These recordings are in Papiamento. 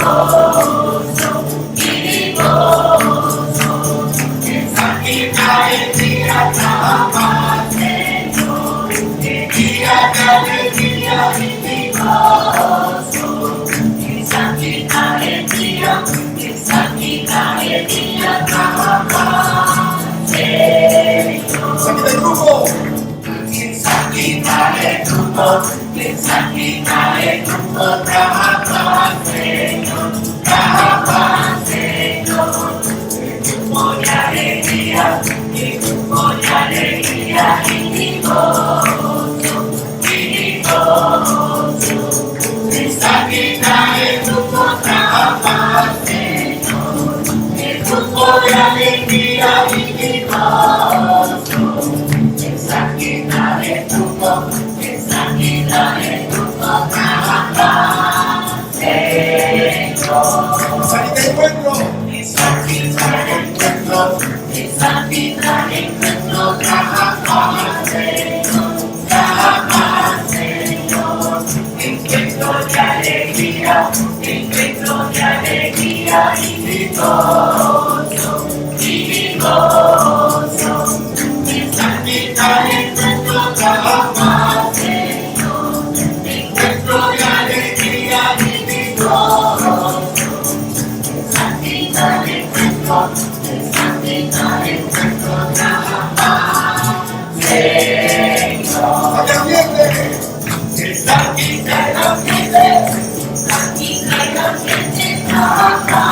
goso, i goso. Esaki ta e dia traha Señor, e dia di alegria i di goso. Esaki ta e dia, esaki ta e dia traha Señor. Esaki ta e grupo. Esaki ta e grupo, esaki ta e grupo, traha pa Señor, traha pa Señor. E grupo di alegria, e grupo di alegria i di goso, i di goso. Esaki ta e grupo, traha pa Señor, e grupo di alegria i di goso. Esaki ta e grupo, esaki ta e grupo, traha pa Señor. Esaki ta enkuentro. Esaki ta enkuentro, esaki ta enkuentro, traha pa Señor, traha pa Señor. Enkuentro di alegria, enkuentro di alegria i di goso, i di goso. Esaki ta enkuentro, traha pa Señor, enkuentro di alegria i di goso. Esaki ta enkuentro, esaki ta enkuentro, traha pa Señor. Esaki ambiente. Esaki ta ambiente, esaki ta ambiente, traha pa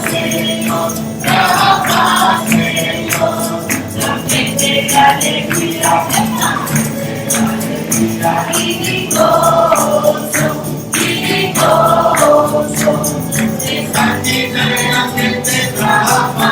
Señor, traha pa Señor. Ambiente di alegria, alegria i di goso, i di goso. Esaki ta ambiente, traha pa.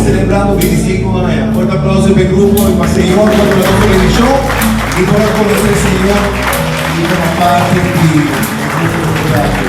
celebrando 25 aña. Fuerte aplauso pa e grupo y pa Señor pa duna nos bendicion y por a conoce Señor y forma parte di e grupo aki.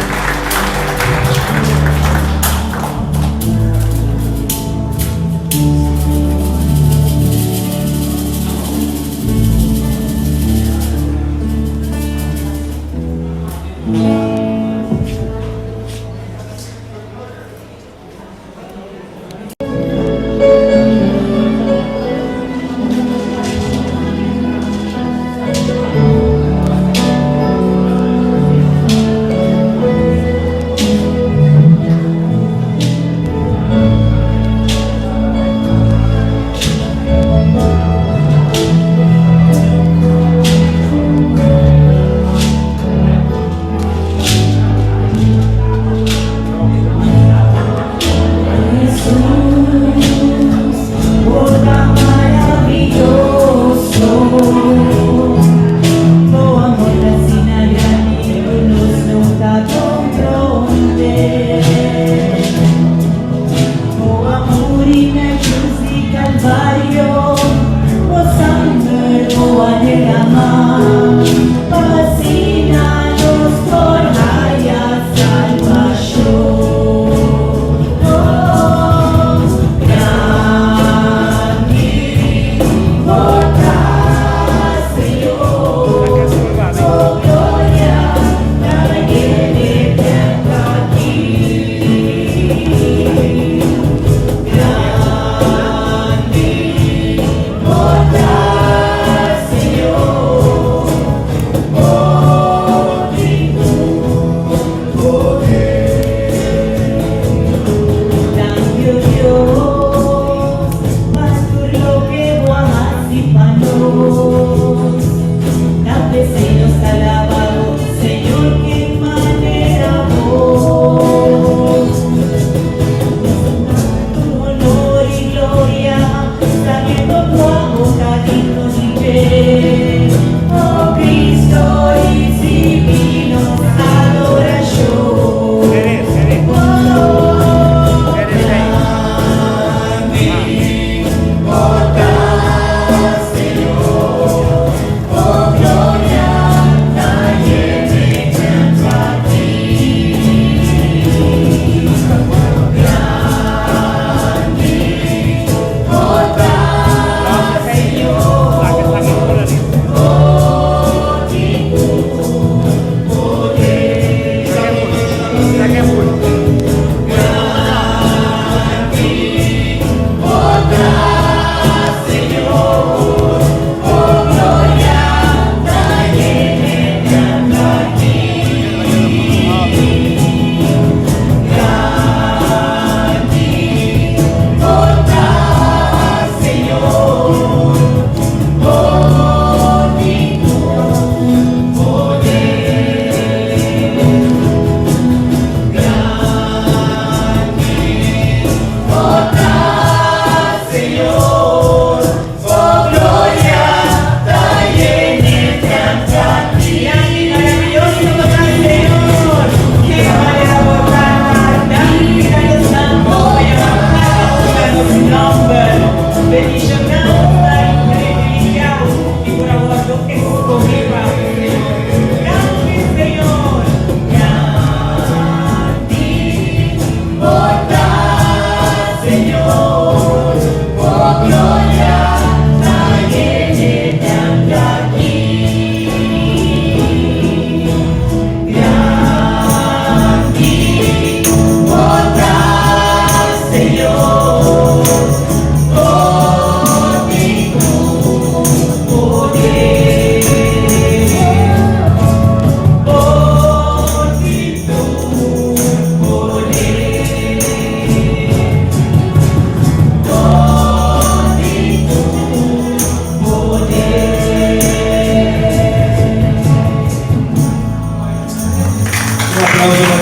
Un aplauso pa nos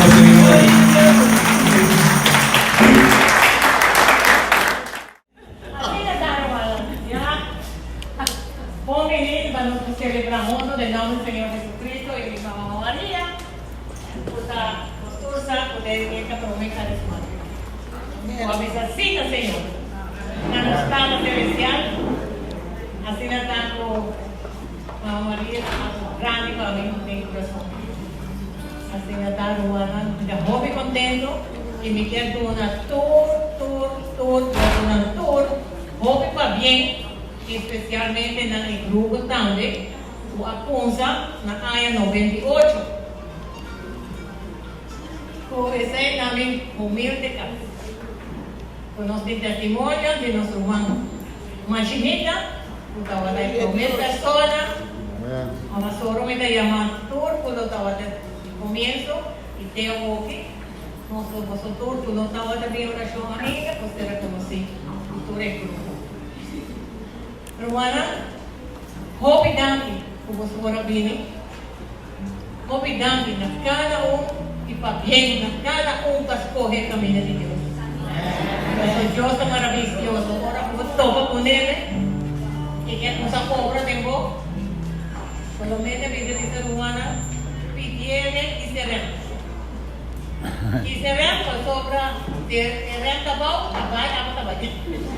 Señor. Asina ta rumannan, ya bon bini pa nos celebra hunto den nomber di Señor Jesucristo y di Mama Maria, cu ta nos tur sa cu den e ta prome carismatico. Cu a bisa, Si ta Señor. Na nos Tata Celestial, asina ta ku Mama Maria ta algu grandi pa mi den kurason. Asina ta rumannan, mi ta hopi kontento i mi kier duna tur, tur, tur, bosonan tur hopi pabien, espesialmente na e grupo tambe ku a kunsa na aña 98. Ku esei na mi humilde kas. Ku nos tin testimonio di nos ruman Machinita, ku tabata e promé persona, Mama Soro mi ta yama tur ku lo tabata di komienso i te awoki, nos lo boso tur ku no tabata bin orashon ainda por ser rekonosí di tur e grupo. Rumannan, hopi danki ku boso por a bini. Hopi danki na kada un i pabien na kada un pa skohe kaminda di Dios. Pasobra Dios ta maravisioso. Ora ku bo topa ku nele i e kusa obra den bo, solamente Biblia bisa rumannan, pidiele i serem. I serem pasobra e rem ta bou, ta bai, abo ta bai.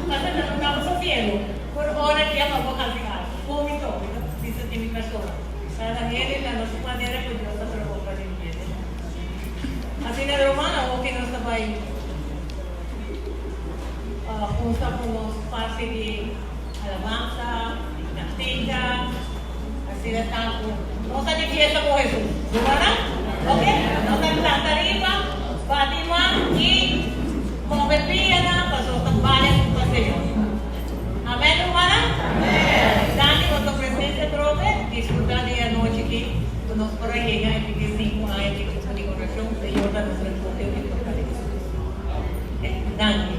Pasobra no ta sosiego. Por ora kia pa bo hasi algu. Ku mi topi, no bisa di mi persona. Cada hende ta na su manera cu Dios ta preocupa di hende. Asina ruman, awor cu nos ta bay cuminsa cu nos parti di alabansa, di cantica, asina ta cu nos ta di fiesta cu Jesus. Rumannan, ok? Nos ta lanta riba, bati man y move pianan pasobra ta bale pa Señor. Amen rumannan? Danki boso presencia atrobe. Disfruta di e anochi aki cu nos por a yega e 25 aña di Grupo di Oracion Señor ta nos refugio y fortaleza. Danki.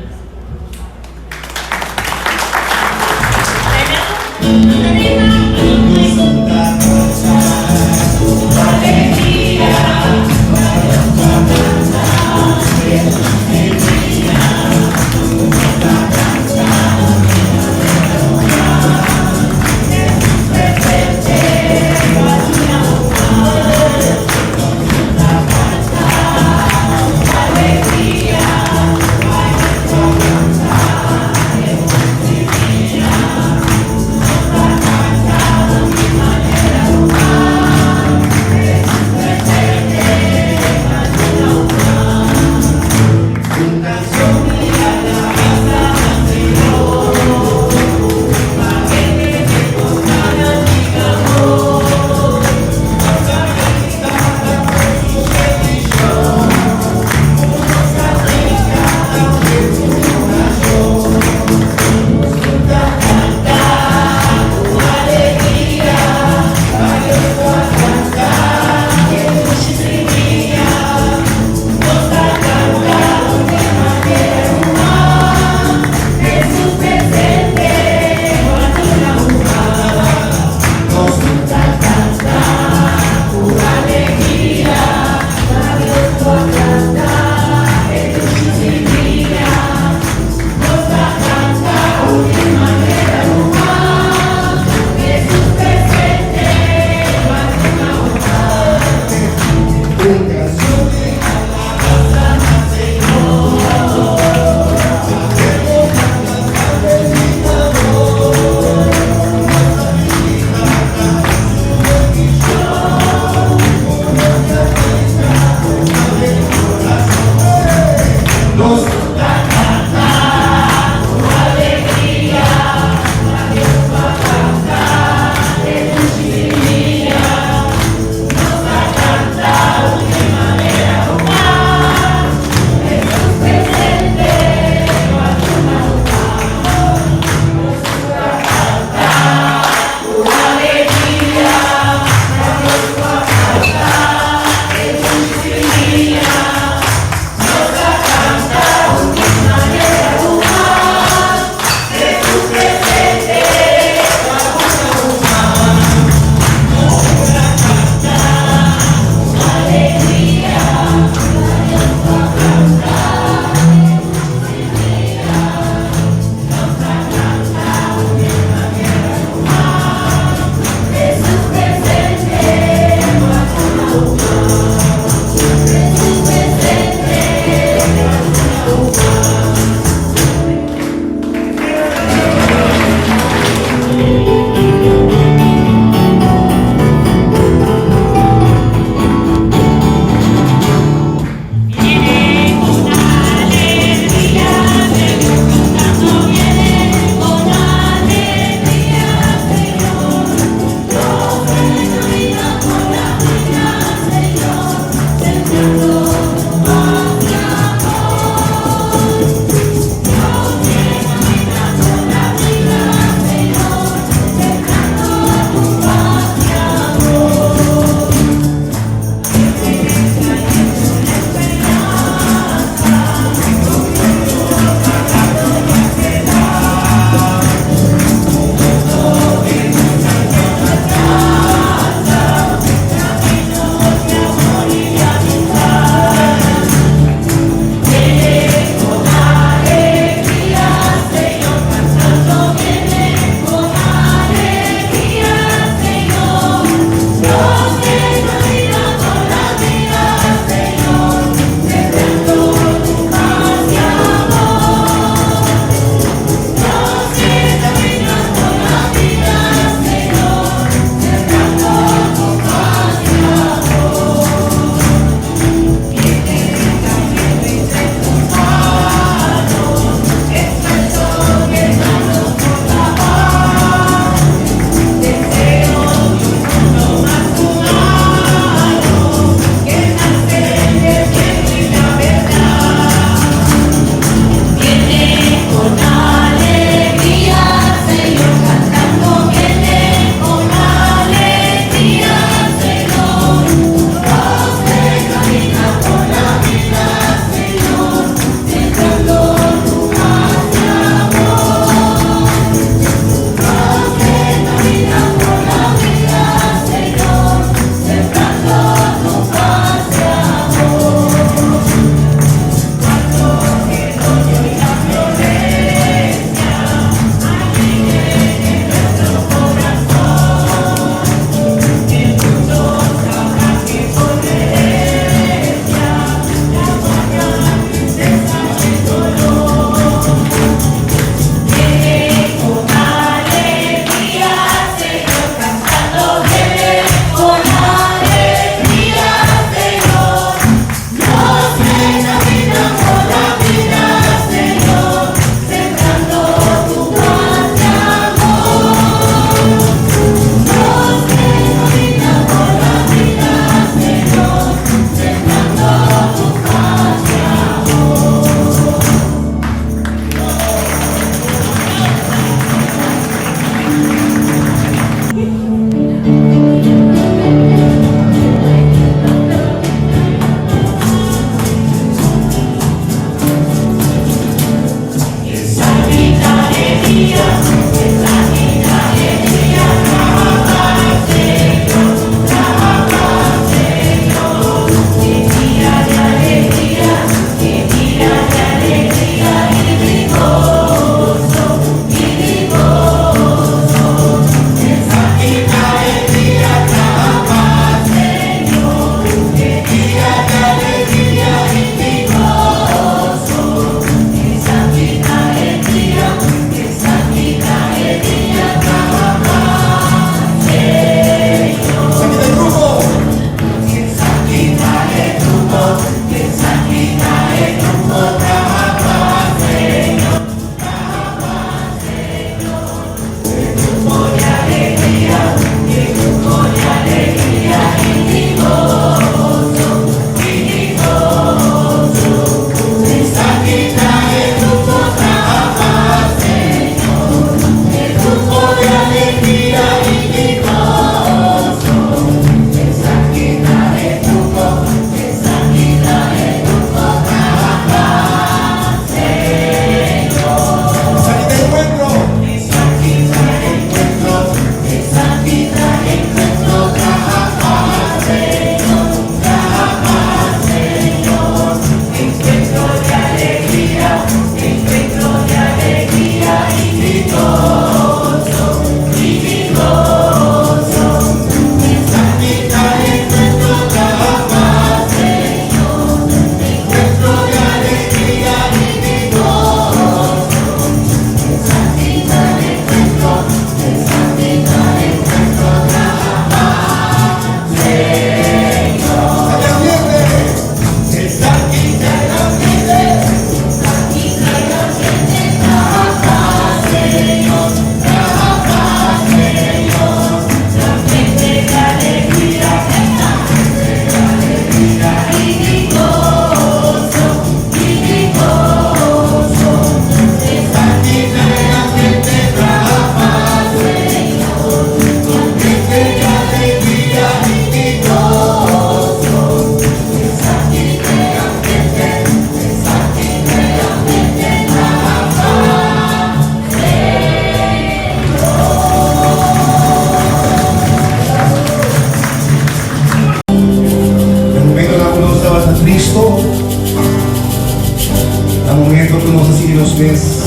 mes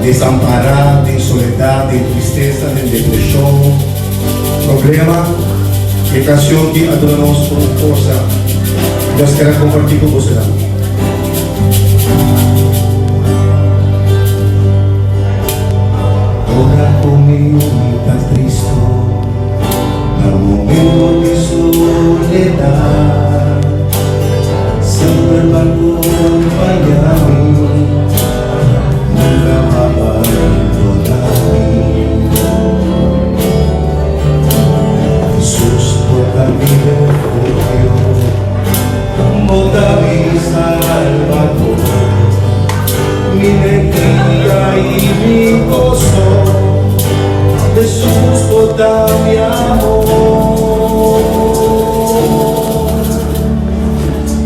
desampará, den soledat, den tristesa, den depreshon, problema, e kansion ki a duna nos un forsa. Nos ker a kompartí ku bosonan. Ora ku mi ta tristu, na momento di soledat, semper bo a kompañá mi, nunka bo a bandoná mi. Hesus, bo ta mi refugio, bo ta mi salbador, mi alegria i mi goso. Hesus, bo ta mi amor.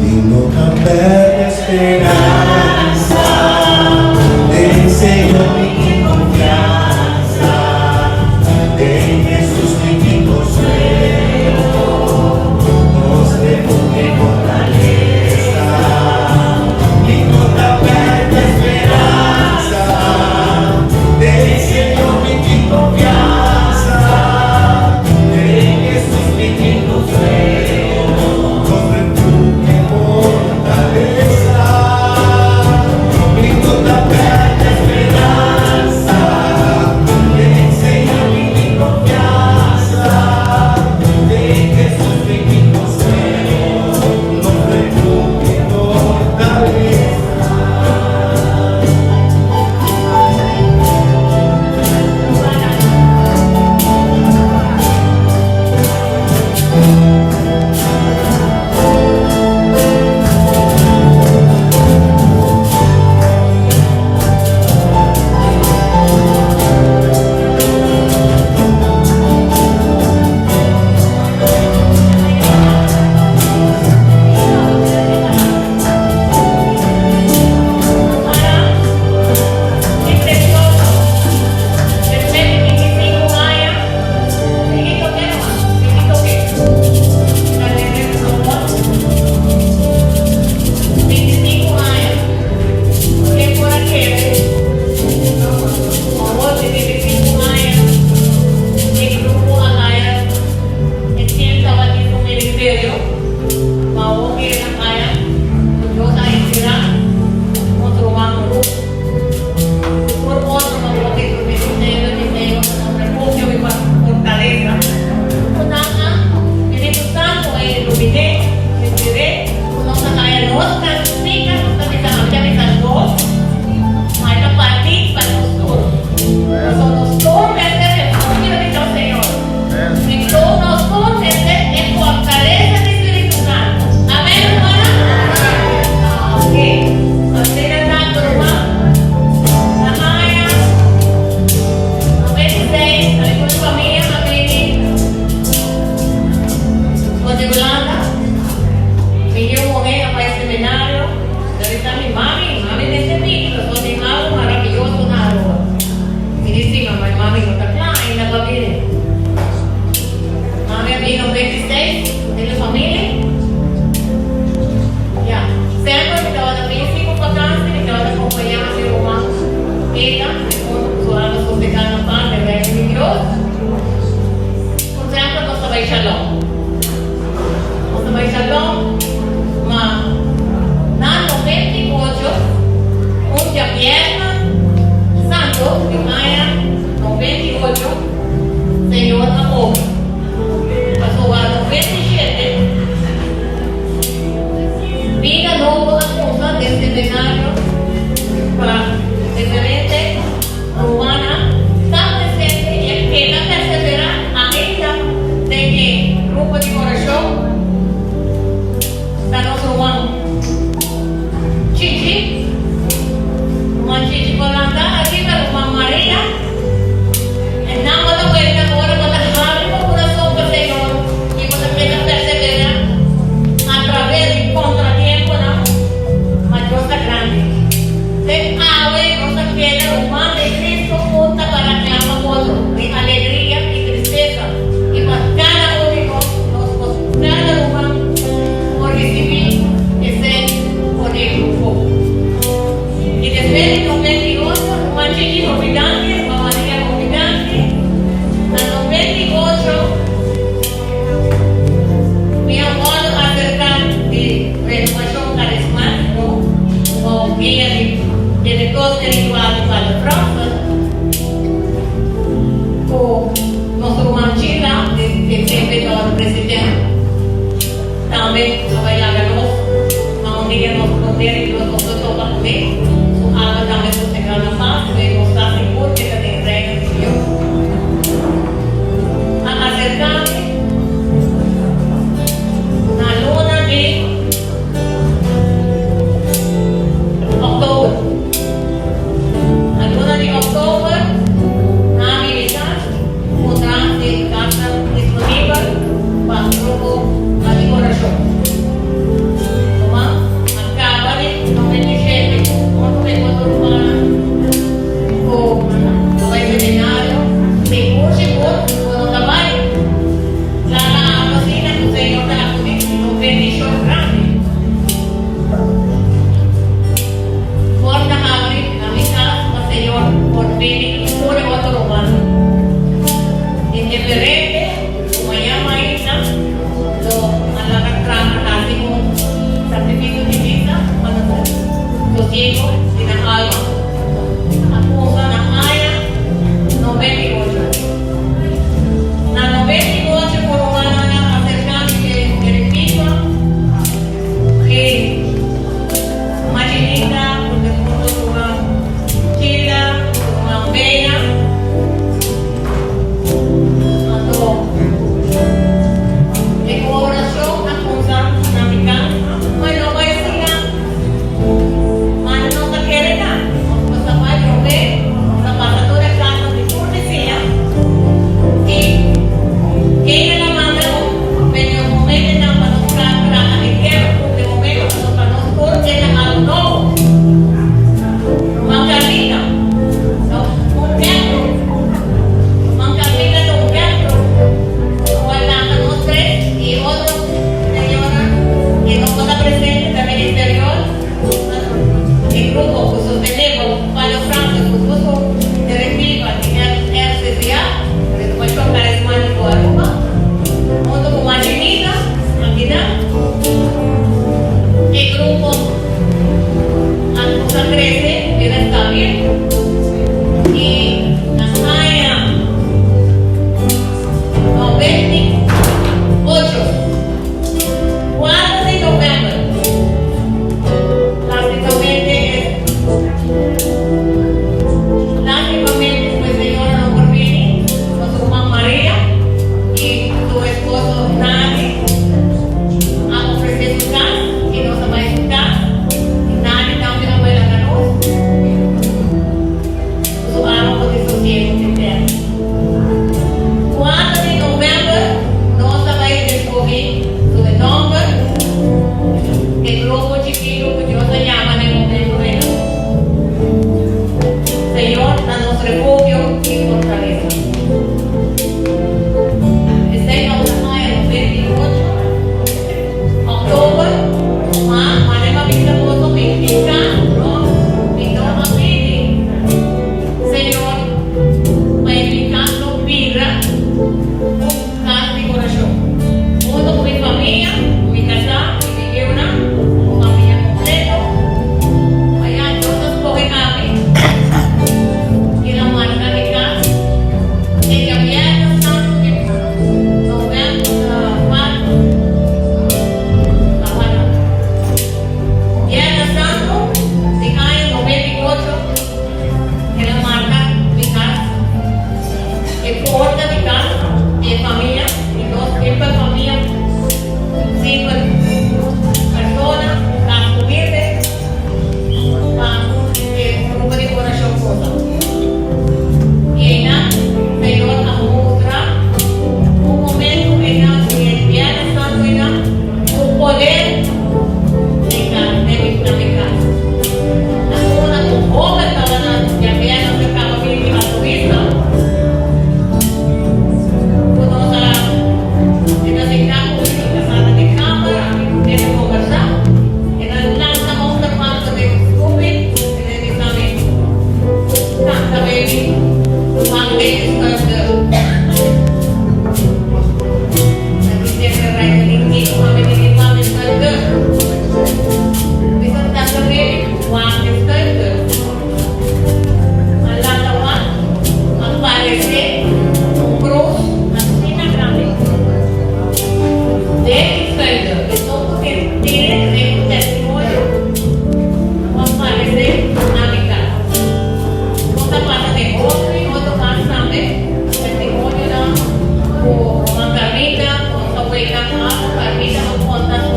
I no ta pèrdè speransa, den Señor mi tin konfiansa, den Hesus mi tin konsuelo, nos refugio i fortalesa. Mi no ta pèrdè speransa, den Señor mi tin konfiansa, den Hesus mi tin konsuelo, nos refugio i fortalesa. Mi no ta pèrdè speransa, den Señor mi tin konfiansa, den Hesus mi tin konsuelo, nos refugio i fortalesa. Para precioso. Después de 25 años, chiquito que no, chiquito que. Tal vez 25 años, que por aquel, awor di 25 aña, e grupo a haya, e team tabatin un ministerio, ma awor ku nan a haya, Dios a inspirá otro man por otro no porque e ministerio di Señor ta refugio i fortalesa. Ku Spiritu Santu a ilumin'é, inspir'é, ku nos a haya nos kantika, nos ta bisa ami ta bisa nos, ma e ta parti pa nos tur. Pasobra nos tur mester refugio di nos Señor. I tur nos tur mester e fortalesa di Spiritu Santu. Amèn, rumannan? Ok. Asina ta, ruman. Na aña 96, ami ku mi famia a bini for di Hulanda. Mi yu muhé a bai seminario. Dor di ta mi mami, mami mester bini. sosiego di nan alma a cuminsa na aña 98. Na 98 por un aña acerca mi e edificio y machinista junto cu Chila, cu Bella, anto e colaboracion a cuminsa na mi cas, mas no bay siga, mas no ta kere na, nos ta bay prome, nos a pasa tur e casa di tur bisiña y ken a manda un medio momentonan pa nos traha e guera un momento pa nos por keda algo nobo. Ruman Carlita, no, un templo. Ruman Carlita ta un templo. Cual lanta nos tres y otro señora que no está presente también exterior. El grupo que sostenemos Pablo Franco, su grupo directiva de RCCA, Renovación Carismático Aruba, junto con Machinita, Máquina, el grupo a crece, era estable y na aña 98, 4 de november, prácticamente es, lástimamente, pues señora no por venir, con su mamá María y su esposo Nani, a ofrecer su casa y nos va a su casa. Y Nani también va a la luz. Su amo de sosiego eterno. 4 di november, nos a bay scoge su nomber, e grupo chikito cu Dios a yama na momento ey. Señor, ta nos refugio y fortaleza. Esey nos aña 28, october, ma, manera bisa boso mi casa, no, mi no a pidi, Señor, pa mi cas no bira un cas di oracion. Hunto cu mi famia, mi casa, mi yiunan, famia completo. Aya, Dios a scoge ami. Y a marca mi cas. E diabierna santo di november, 4, awor. Viernes Santo di aña 98, el a marca mi cas. E porta di cas, di famia, y nos semper famia, semper persona, cas humilde, pa e grupo di oracion cosa. Y ey, Señor a mustra un momento ey, e Viernes Santo ey, un poder den mi cas. Na una un joven tabata na diabierna tabata bin altruista. Cuando nos el a sinta den sala di camara, el a combersa, el a lansa un hermano di scupi, el a bisa mi, "Tanta baby, one day is going to." Nag-isip na right, hindi ko kami ni Mami Thunder. Bisa tanta baby, one is thunder. Ang latawa, aparece un cruz asina grandi. De thunder. Entonces, que tiene un testimonio, aparece na mi cas. Otro parte di otro y otro cas tambe. Testimonio na cu Ruman Carmita, cu su abuela, Carmita nos conta su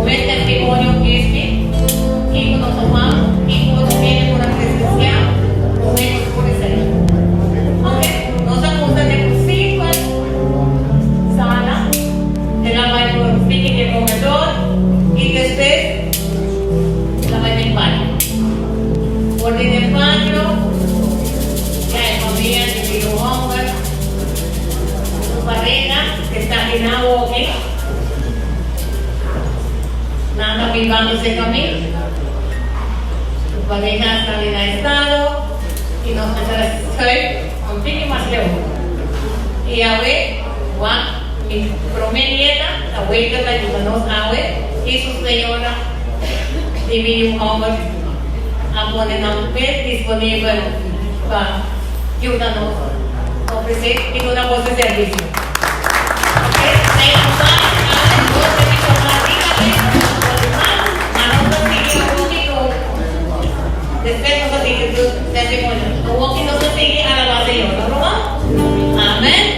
primer testimonio que es que y con nos mamá y con viene por la presencia, momento por ser. Ok, nos apunta de cinco sala, el a bay por pique de comedor y despues el a bay den patio. Por den patio, ya e famia di mi homber, su pareha, cu ta na ok. Nan ta bibando cerca mi. Su pareha ta na estado y nos a schuif un poco mas leu. Y awe, wak, mi prome nieta, abuela ta yuda nos awe, y su señora, di mi homber. a pone nan mes disponibel pa yuda nos ofresé i duna boso servisio. Oke, thank you mas, Alex, bo ta informá rikamente bo ruman, ma nos ta sigui awoki ku despues nos ta sigui ku testimonio. Awoki nos ta sigui alabá Señor, no ruman? Amen.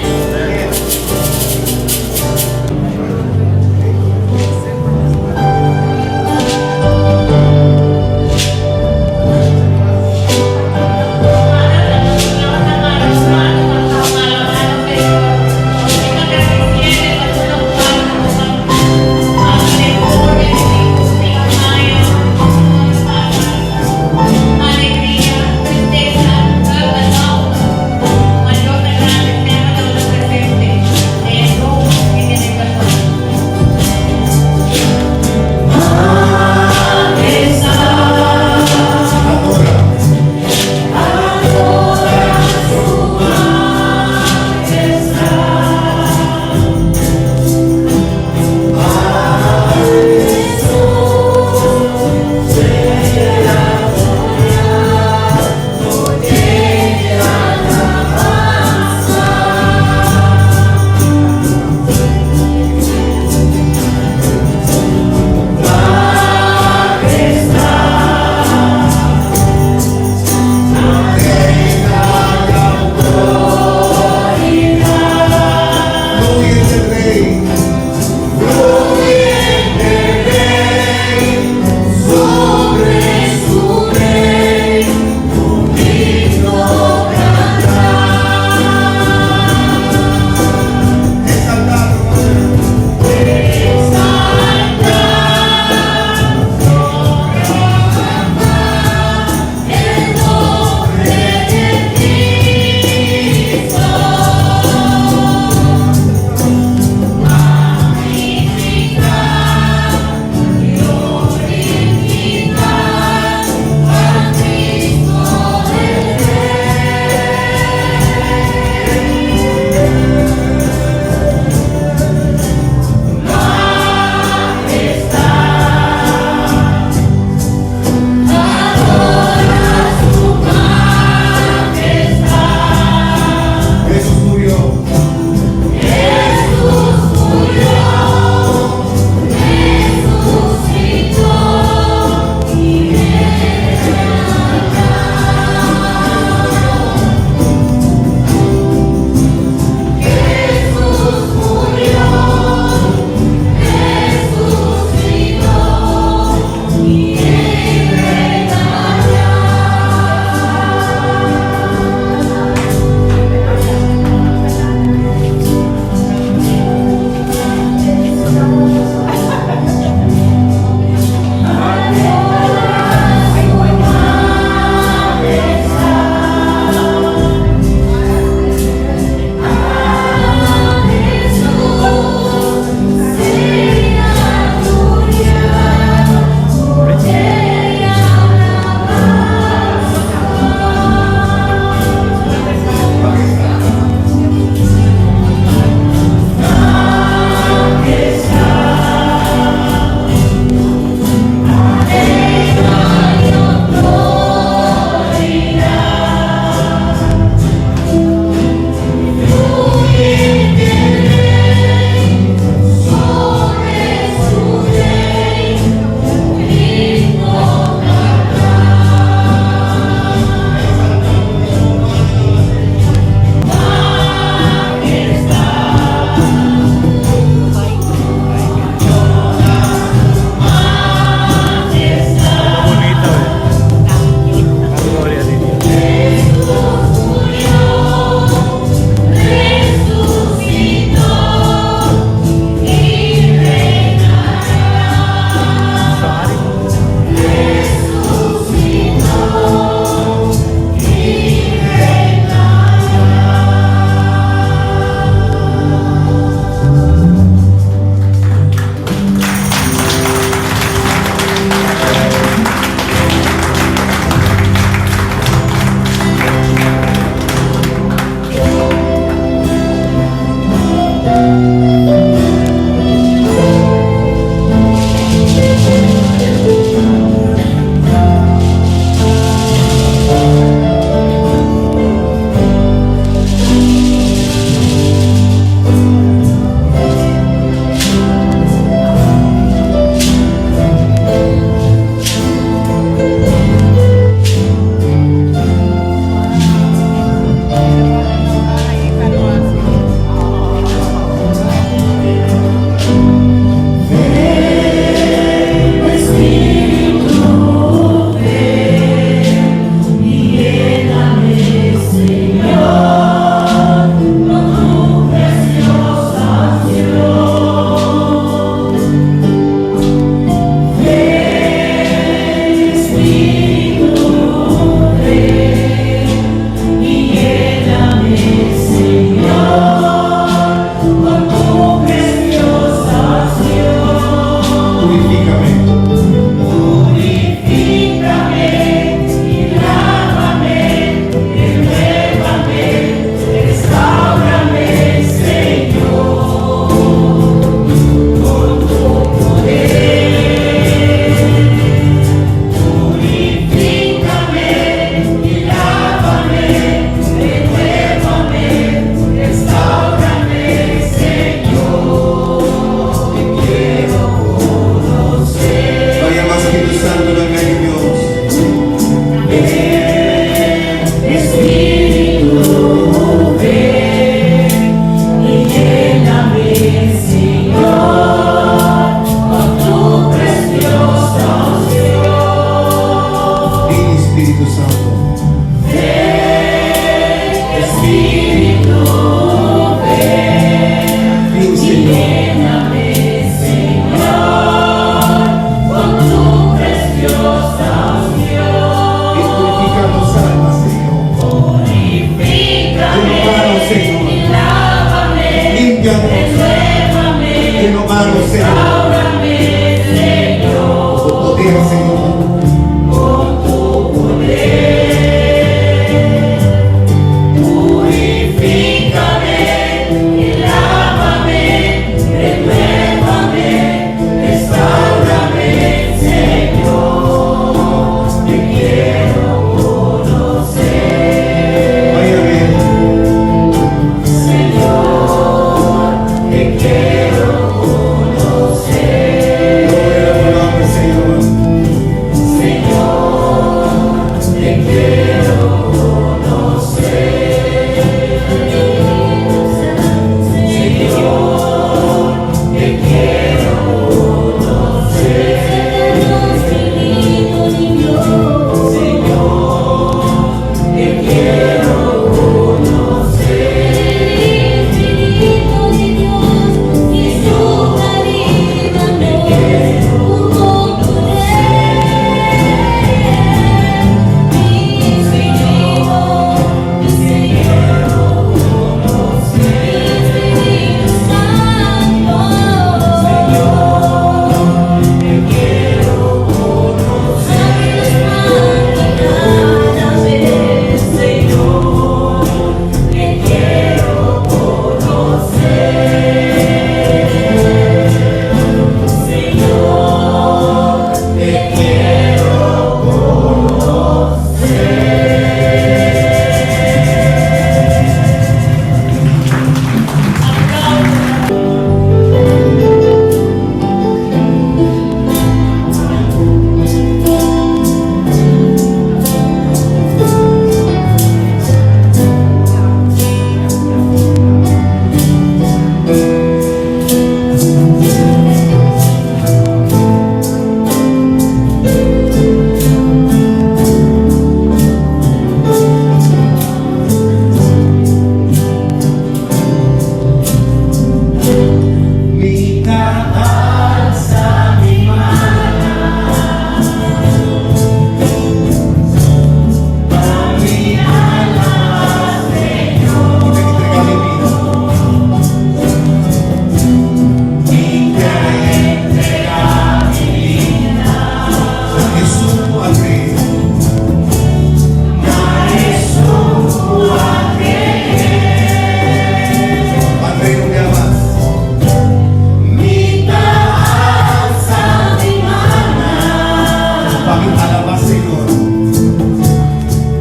Pa mi alabá Señor.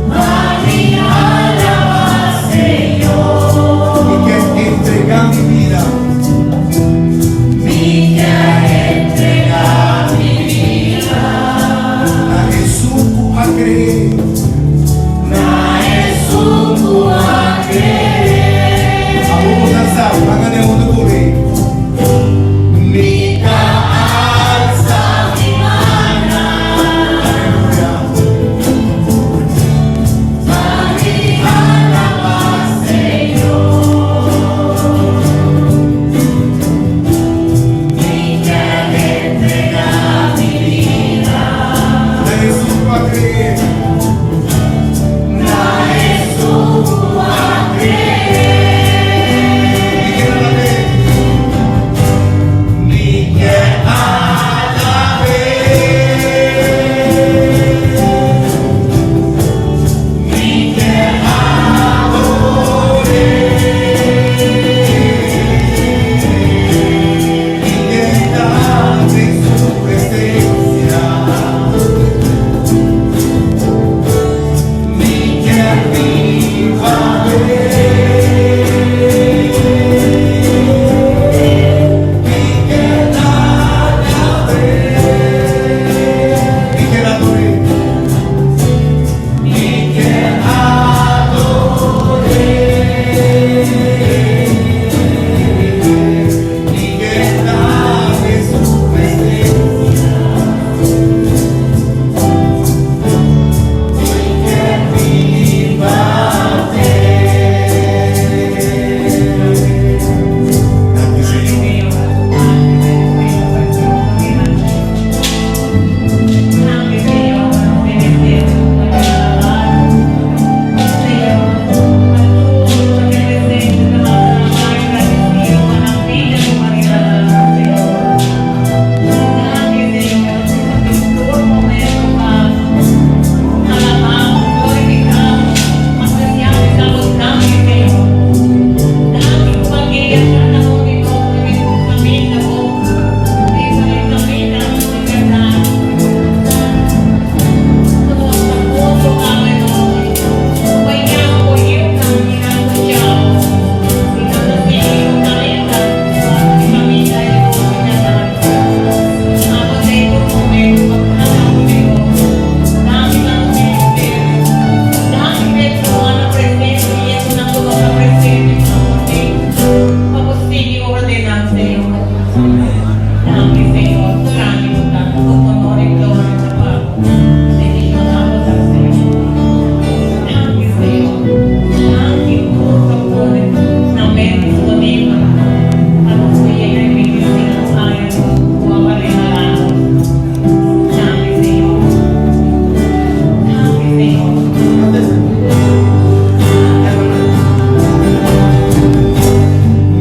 Pa mi alabá Señor. Mi kier entregá mi bida. Mi kier entregá mi bida. Na Hesus ku a kre'é. Na Hesus ku a kre'é. Awor bo ta sa, ban den huntu ku mi. Mi ta alsa mi mannan. Aleluya. Pa mi alabá Señor. Mi kier entregá mi bida. Na Hesus ku a kre'é. Na Hesus ku a kre'é. Mi kier alab'é. Mi kier alab'é. Mi kier ador'é. Mi kier ta den su presensia. Mi kier biba p'e. Mi kier alab'é. Mi kier ador'é. Mi kier ador'é. Mi kier ta den su presensia. Mi kier biba p'e. Danki, Señor.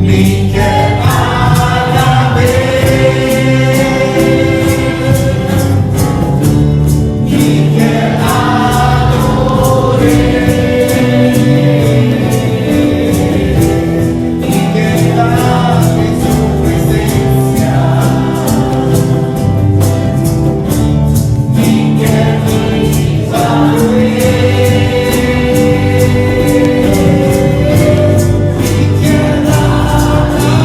Mi kier alab'é. Mi kier ador'é. Mi kier ta den su presensia. Mi kier biba p'e. Mi kier alab'é.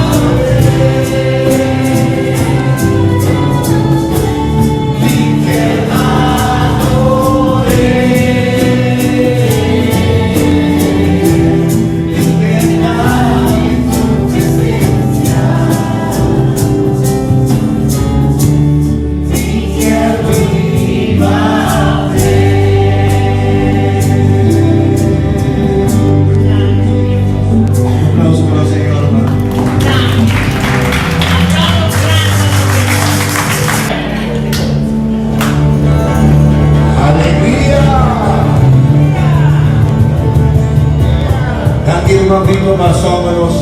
Mi kier ador'é. Mi kier ta den su presensia. Mi kier biba p'e. Un aplauso pa Señor, ruman. Alegria! Danki, ruman Vico Marsómenos.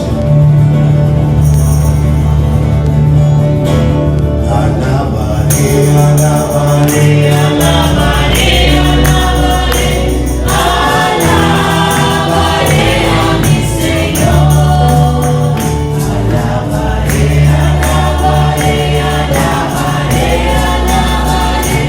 Alabaré, alabaré, alabaré. Alabaré, alabaré a mi Señor. Alabaré, alabaré, alabaré, alabaré.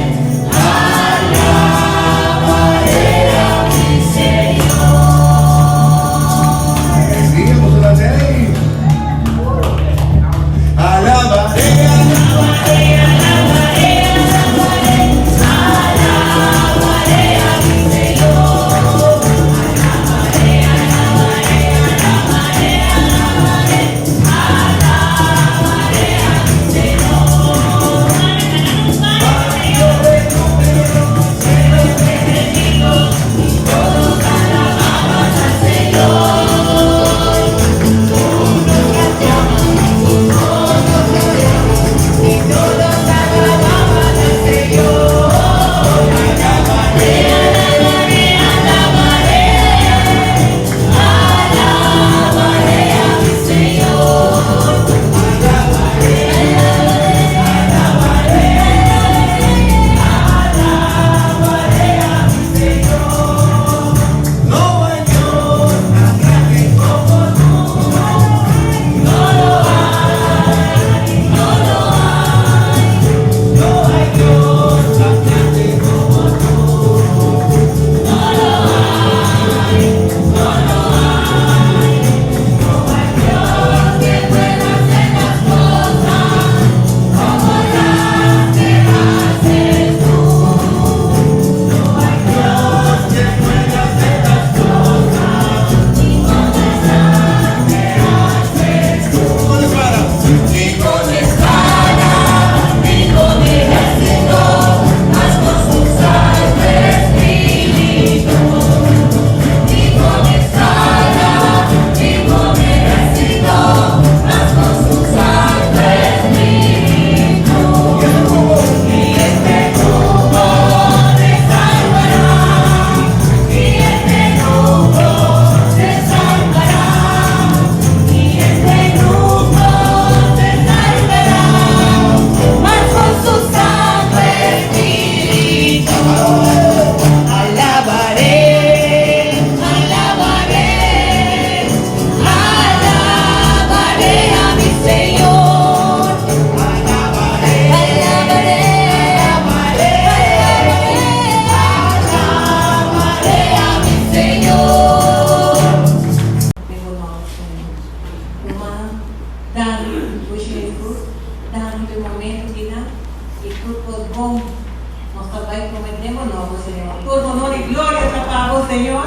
Den bo nomber, Señor. Tur honor y gloria ta pa bo, Señor.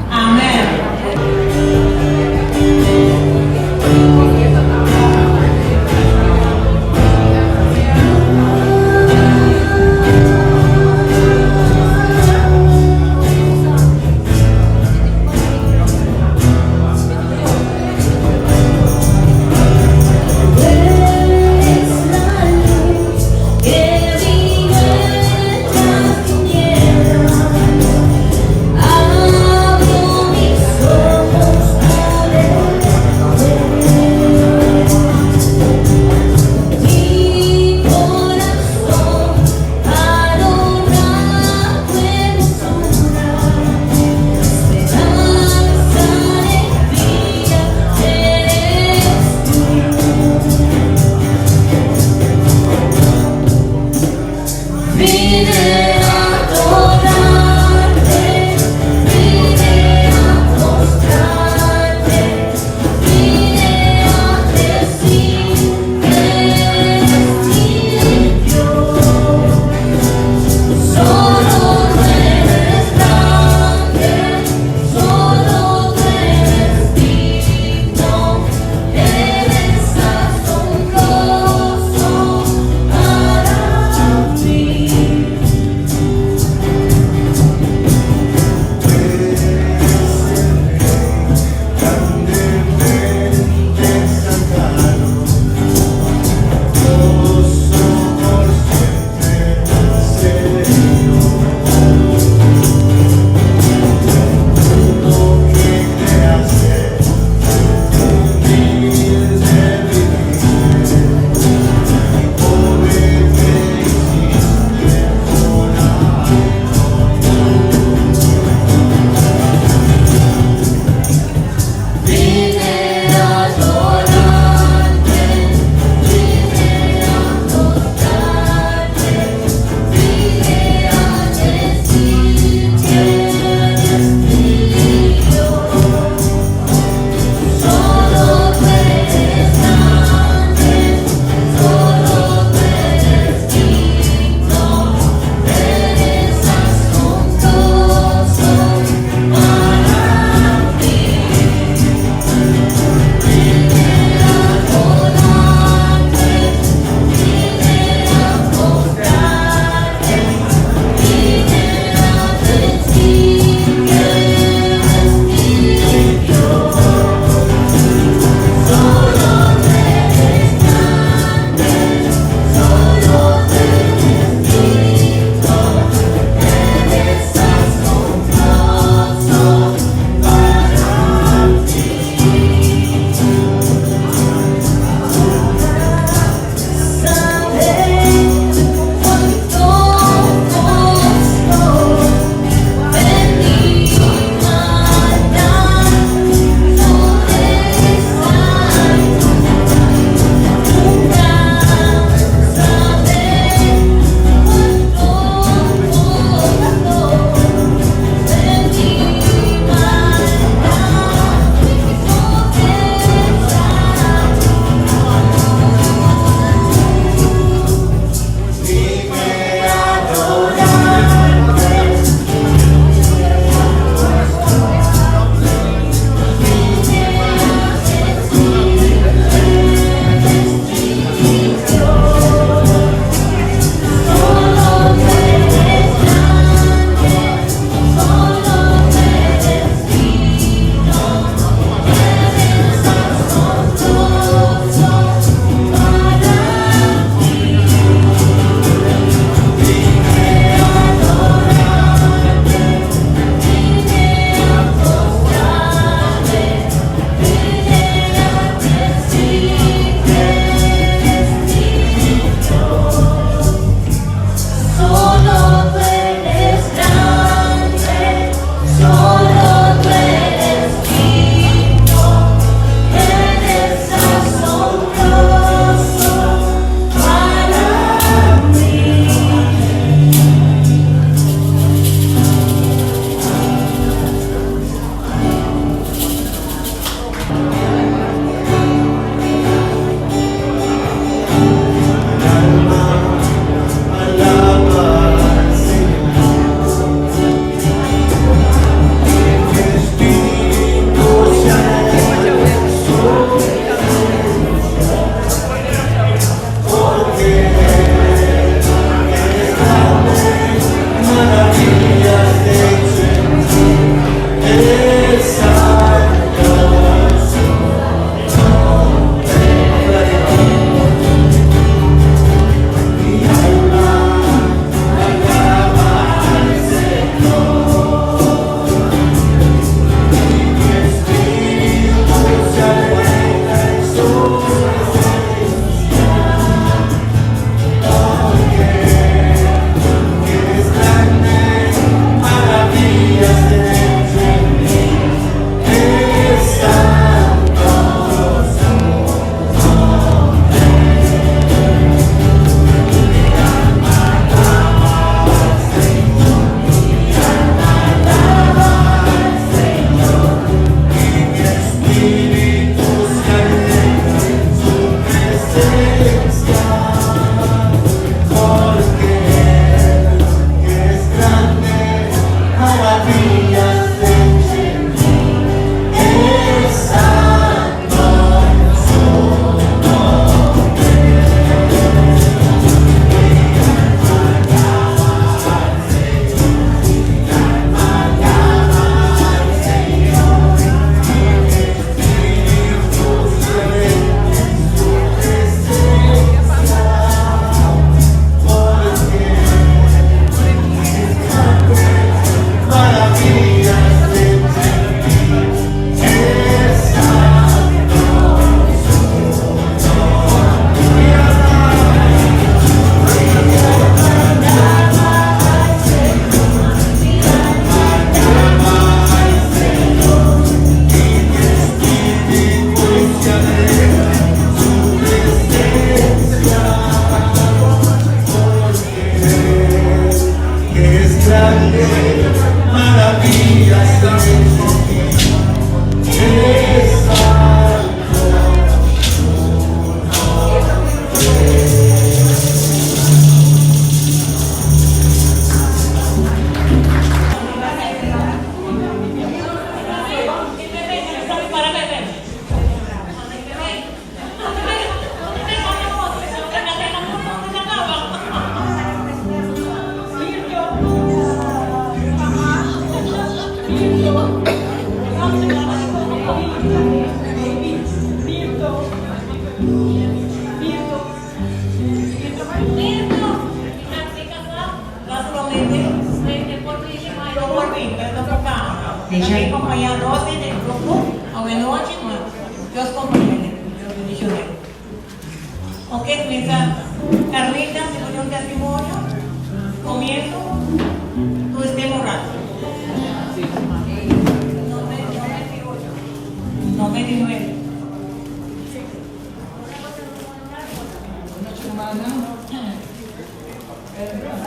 Amen.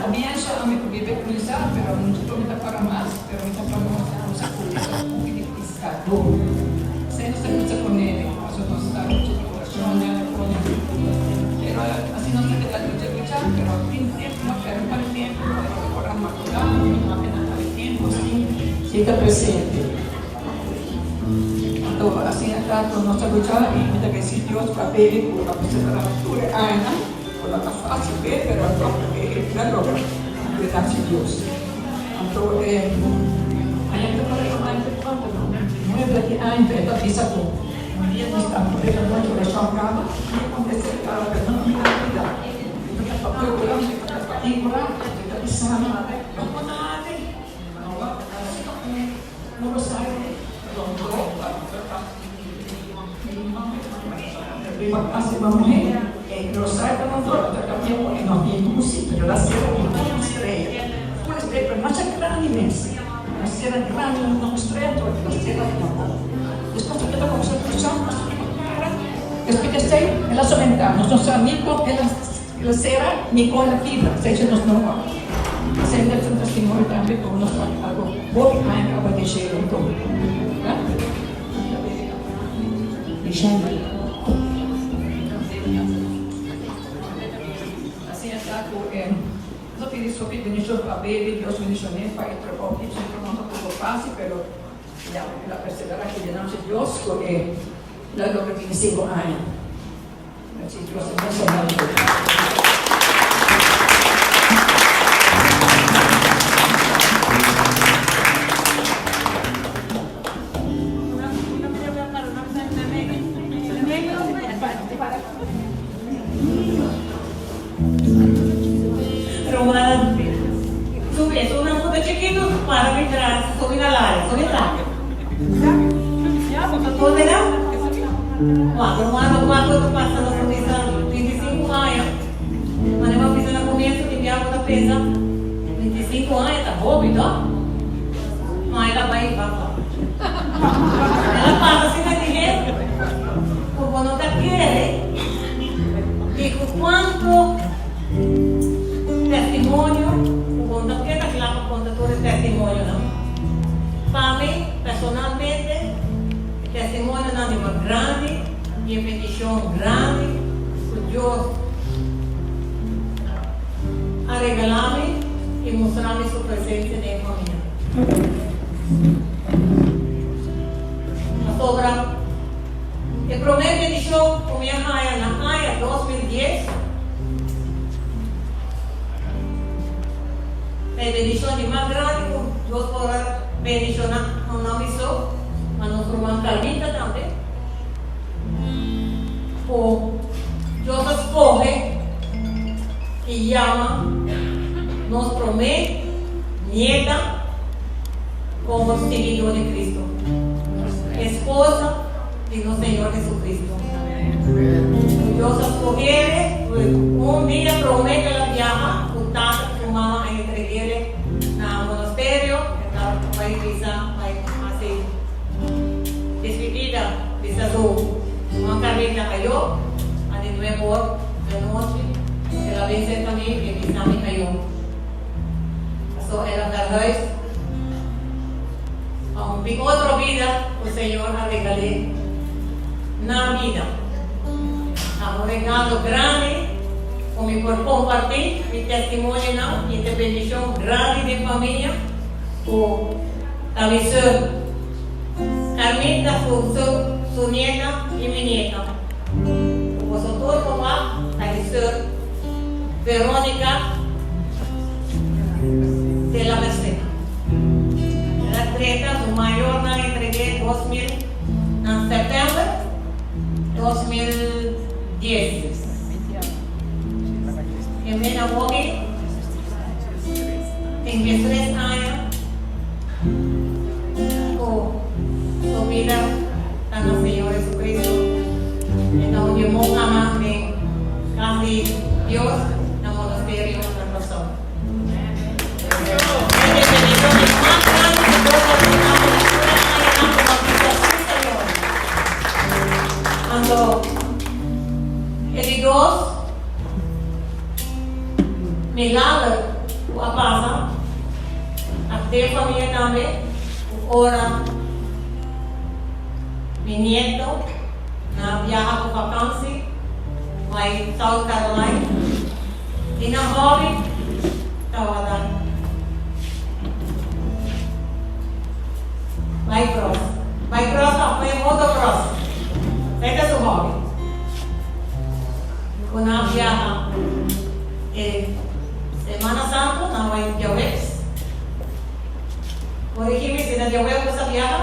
Comienzo a mi bebe cuminsa pero no mi ta para mas pero mi ta para mas nos a cuminsa un poco di piscador esey nos ta cuminsa pone paso nos ta lucha di oracion nan a pone pero asi nos ta keda lucha lucha pero tin tempo no pero un par di tempo ora matura mi no a keda par di tempo sin sin ta presente anto asina ta cu nos ta lucha y mi ta bendeci Dios pa bebe cu a persevera tur e añanan. Por no ta fácil p'e, pero tòg e ta logra gracia Dios. Anto e aña ta para e aña ta kuantu no? Nuebe di aña e ta bisa ku un dia nos ta ku e nochi orashon kaba, mi a kontest'é kaba pero no mi a olbidá. Mi ta papia ku nan, mi ta papia ku nan, mi ta bisa nan, no por ta hasi, no wak hasi un rosario, perdon, Riba muhé e rosario ta nan dor ta cambia cu e no tin luci pero la cera tin un estrella un estrella pero masha grandi mes una cera grandi un estrella anto la cera ta nan dor despues ta keda cuminsa lucha riba cara despues di esey el a somenta nos no sa ni con el a cera ni con el a kibra esey nos no esey ta un testimonio tambe cu nos algo hopi aña caba den cielo anto. Asina ta ku e nos a pidi sopi bendishon pa baby, Dios bendishon'é pa e trabou ki su trabou no ta poko fásil pero ya el a perseverá ki den nomber di Dios ku e lo a logra 25 aña. Merci Dios a bendishon'é. Ruman, subi esunnan ku ta chikitu para mi tras, subi na laria, subi na laria. Kote na? Wak, ruman, wak ku ta pasa nos ta bisa 25 aña. Manera bo a bisa na komienso tin bia bo ta pensa 25 aña ta hopi to? Ma el a bai bak. El a pasa asina dihé ku bo no ta kere di ku kuantu testimonio ku bo no ta keda kla pa konta tur e testimonionan. Pa mi, personalmente, e testimonionan di mas grandi i e bendishon grandi ku Dios a regalá mi i mustra mi su presensia den e famia. Pasobra e promé bendishon ku mi a haña na aña 2010 ta e bendishon di mas grandi ku Dios por a bendishoná no na mi so, ma nos ruman Carlita tambe, ku Dios a skohe i yama nos promé Nieta komo siguidó di Cristo, esposa di nos Señor Jesucristo. Ku Dios a skoh'ele un dia promé ku el a biaha ku tata ku su mama a entreg'ele na monasterio, e ta bai bisa bai hasi despedida, bisa su ruman Carlita ayó, a di nuebe or di anochi el a bin serka mi i bisa mi ayó. Paso el a verhuis pa un bin otro bida ku Señor a regal'é na bida. Ta un regalo grandi ku mi por kompartí mi testimonionan i ta bendishon grandi den famia ku ta mi sùr Carmita, su sùr, su nieta i mi nieta. Ku boso tur por wak ta e sùr Veronica de la Merced. El a treta su mayornan entreg'é 2000 na sèptèmber 2010. E mena hopi tin 13 aña ku su bida ta na Señor Jesucristo. E ta un di e monhanan den kas di Dios na monasterio na Kòrsou. E ta e bendishon di mas grandi ku Dios a duna bo na tur e añanan ku bo a bisa sí Señor. Anto e di dos milager ku a pasa a den famia tambe ku ora mi nieto na biaha ku vakansi bai South Carolina i nan hobby tabata bai cross. Bai cross no, pone motocross. Esei ta su hobby. Ku nan biaha e Semana Santu nan bai djaweps. Corrigi mi si ta djaweps ku sa biaha.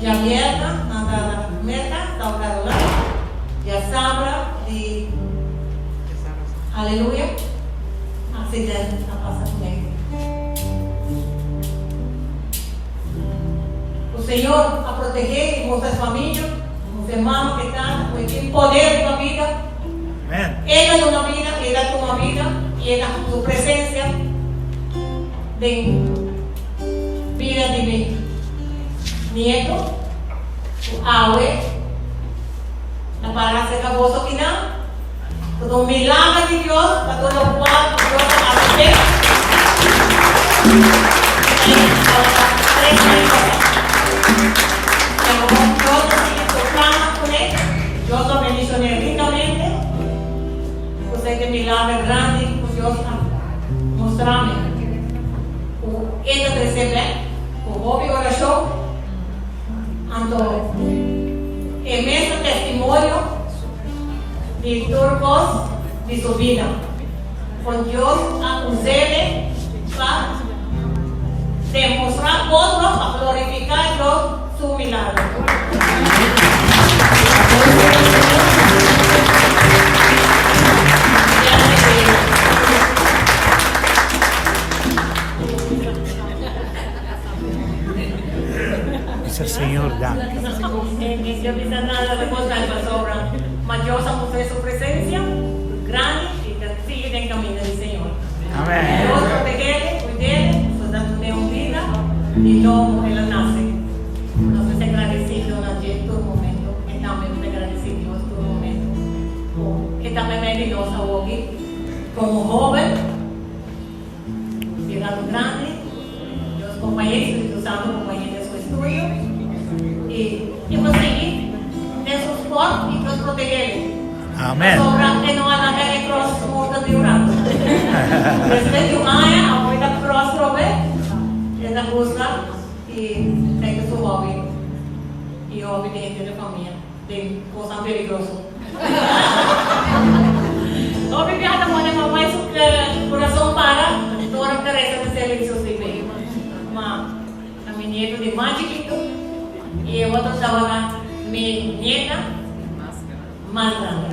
Djabierna nan ta na Merka, South Carolina. Djasabra di Aleluya accident a pasa ku nan. Ku Señor a protegé i mustra su famia, mustra e mama ku e tata ku e tin poder riba bida. E ta duna bida, e ta tuma bida i e ta su presencia den bida di mi nieto ku awe ta para aserka boso kinan. Ku ta un milager di Dios pa tur lokual ku Dios a hasi p'e. I tabata 3 aña pasá. Pero Dios a sigui su plannan kuné, Dios lo bendishoné rikamente. Ku esei ta e milager grandi ku Dios a mustra mi ku e ta tresé bèk ku hopi orashon. Anto e mes ta testimonio di tur kos di su bida, kon Dios a us'é pa demostrá otro, pa glorifiká Dios su milagro. Bisa Señor danki. Yo bisa nada di cos nan pasobra ma Dios a mustra su presencia grandi y ta sigui den caminda di Señor. Amen. Dios protegele, cuidele, so ta dune un bida di nobo el a nace. Nos mester gradecido na dje tur momento y tambe mester gradeci Dios tur momento cu e ta meimei di nos awoki como hoben. Birando grandi, Dios kompañ'é, Spiritu Santu kompañ'é den su estudio i e por sigui den su sport i Dios proteg'é. Amen. Pasobra e no a laga e cross morto di un rato. Despues di un aña a bai ta cross trobe, e ta gusta i esei ta su hobby i hobby di henter e famia. Den cosnan peligroso. Hopi biaha ta pone mamai su curason para ora cu ta reza ta ser di sus bebe. Ma ta mi nieto di mas chikito y e otro tabata mi nieta mas grandi.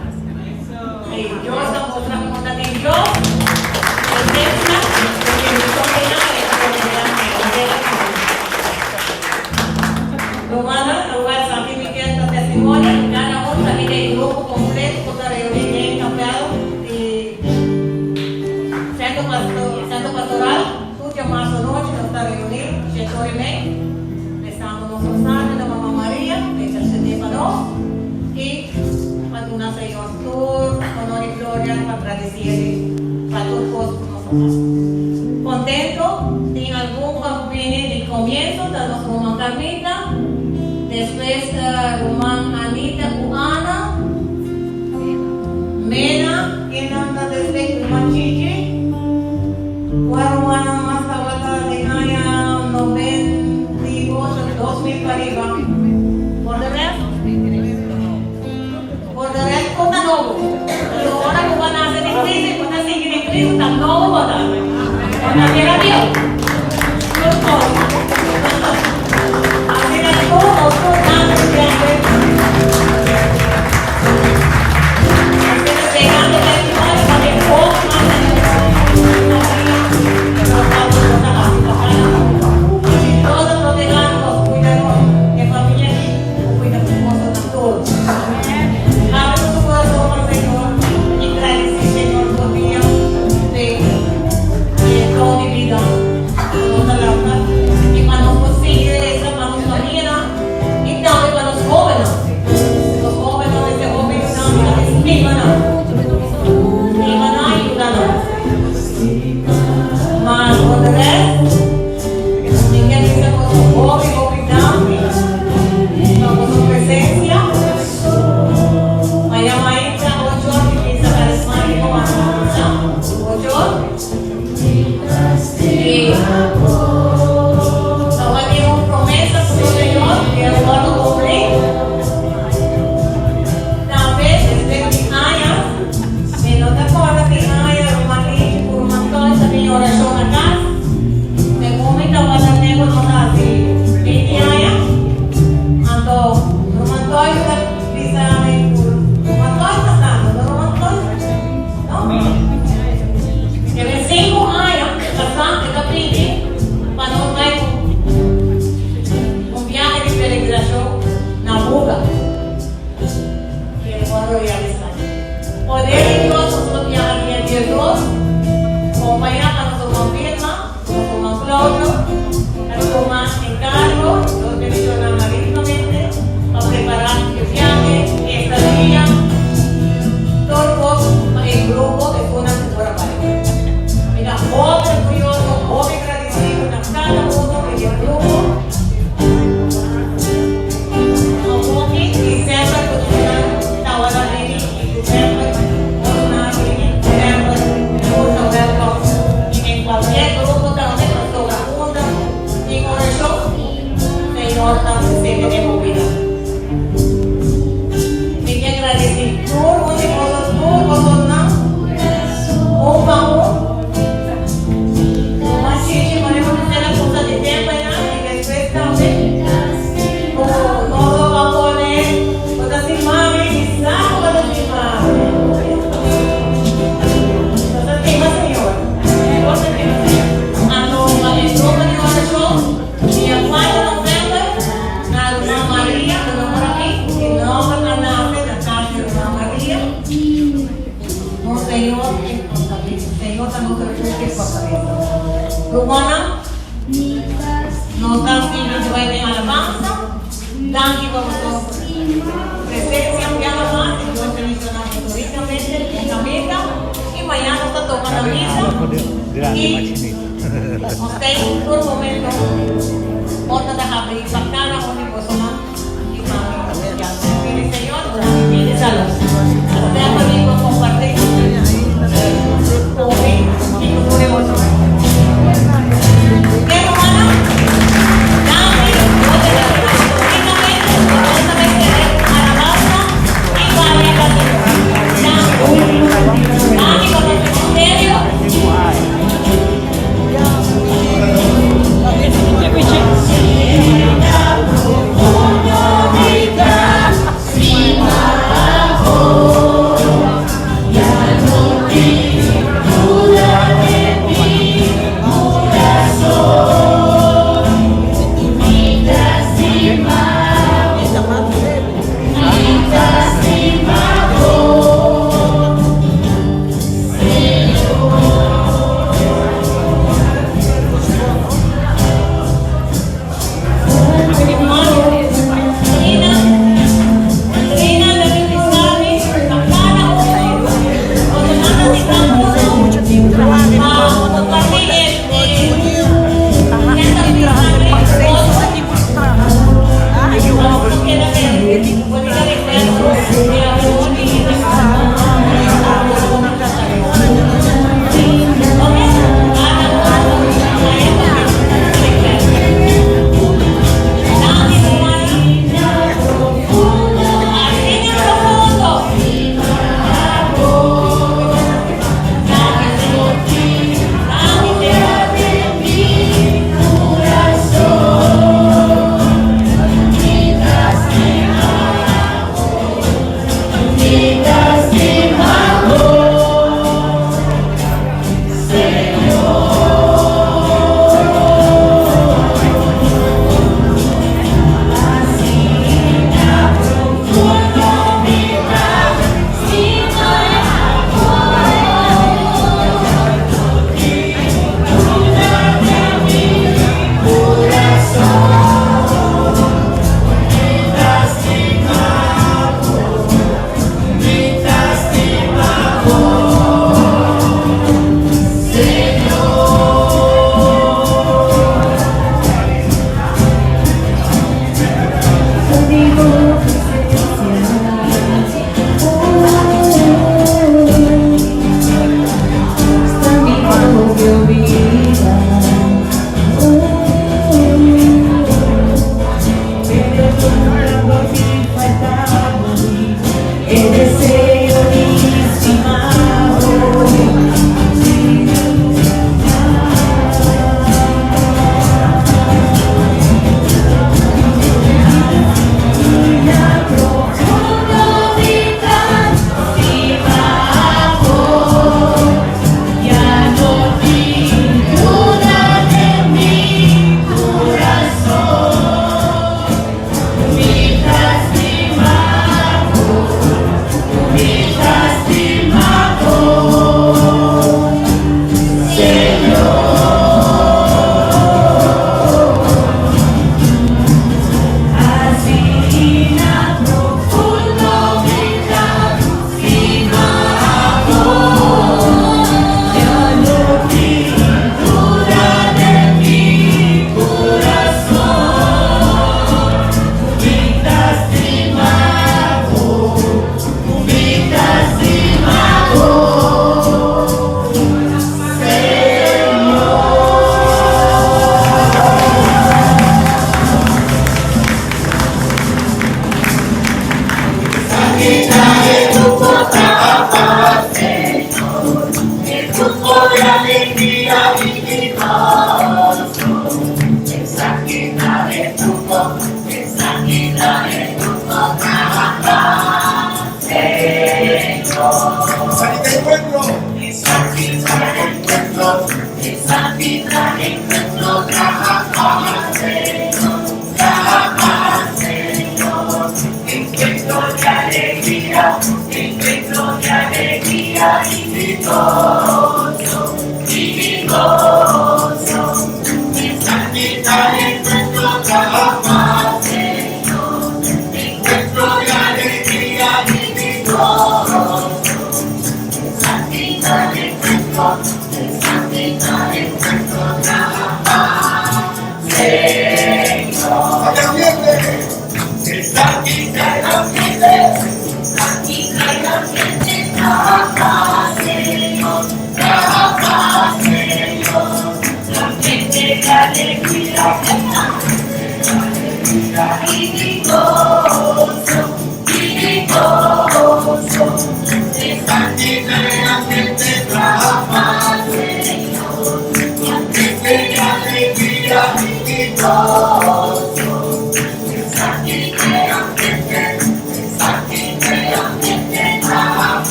Y Dios a mustra como ta tin Dios presencia y bendicion di nan e ta rodea henter e familia. Rumannan, awor esaki mi kier ta testimonio di cada un ta di e grupo completo cu ta reuni den capel di Centro Centro Pastoral. Tur djamarzo anochi nos ta reuni shete ora y mei, rezando nos rosario na Mama Maria pa intercede pa nos y pa duna Señor tur honor y gloria pa gradeciele pa tur cos cu nos. Contento, tin algun cu a bini di comienzo, ta nos ruman Carmita, despues ruman Anita cu Ana, Mena, kennan ta despues ruman Chichi, cua rumannan mas tabata den aña 98, 2000 pariba. Por de rest, por de rest cos ta nobo. Pero ora cu bo a nace den Cristo y bo ta sigui den Cristo ta nobo bo ta. Bo ta bira bieu. Tur cos. Asina tur o tur danki siempre. Asina pegando testimonio pa den hopi mas alegria nos ta bo ta haci pa cada un. Dios a protega nos, cuida nos, e familia aki, bo cuida cu boso na tur. Abre su corazon pa Señor y gradici Señor tur dia p'e e don di bida cu nos a lanta y pa nos por sigui reza pa nos familianan y tambe pa nos hobennan. Nos hobennan mester hopi yudansa di stima nan, stima nan y yuda nan. Mas por de rest, mi kier bisa boso hopi hopi danki pa boso presencia. Maya mainta ocho di misa karismático a cuminsa ocho y tabatin un promesa cu nos Señor y a wordo cumpli. Tambe despues di añas, mi no ta corda ki aña ruman Lichi cu ruman Toy ta bini oracion na cas. Segun mi tabata nego nos a haci 20 aña. Anto ruman Toy ta bisa mi cu ruman Toy ta santo, no ruman Toy? No? Kende 5 aña pasá e ta pidi pa nos bai un biahe di peregrinacion na Buga. Kende por realisá. Poder di Dios nos lo biaha dia 12, compañá pa nos ruman Vilma, nos ruman Claudio, a tuma encargo, Dios bendiciona nan ricamente, pa prepara e biahe, e estadia, tur cos pa e grupo esunnan cu por a bai. Mi ta hopi orguyoso, hopi gradicido na cada uno di e grupo. Awoki y semper cu nan tabata bini y cu semper ora nan a bini, semper tur ta welcome. Y den cualkier grupo tambe pasobra unda tin oracion, Señor ta presente den bo bida. Mi ke agradeci tur un di boso, tur bosonan, un pa un. Ruman Chichi, mane bo bisa na cusa di tempo einan y despues tambe cu nos lo a pone, bo ta si mami, mi sa cu bo ta si mami. Bo ta stima Señor. Bo ta stima Señor. Anto pa e grupo di oracion, dia 4 november, na Ruman Maria, bo no por aki, e nomber a nace na cas di Ruman Maria. Nos Señor es fortaleza. Señor ta nos refugio y fortaleza. Rumannan, nos ta sigui di bai den alabansa. Danki pa boso presencia un biaha mas y Dios bendiciona boso ricamente den caminda. Y mañana nos ta toca na misa y nos ta en tur momento porta ta habri pa cada un di bosonan y mami ya. Pidi Señor pidi salud. Semper mi por comparti cu mi y cu tur e otronan. Oke rumannan, danki Dios te bendiciona boso ricamente. Nos ta bay cere alabansa y gloria pa Señor. Danki. Danki pa boso ministerio.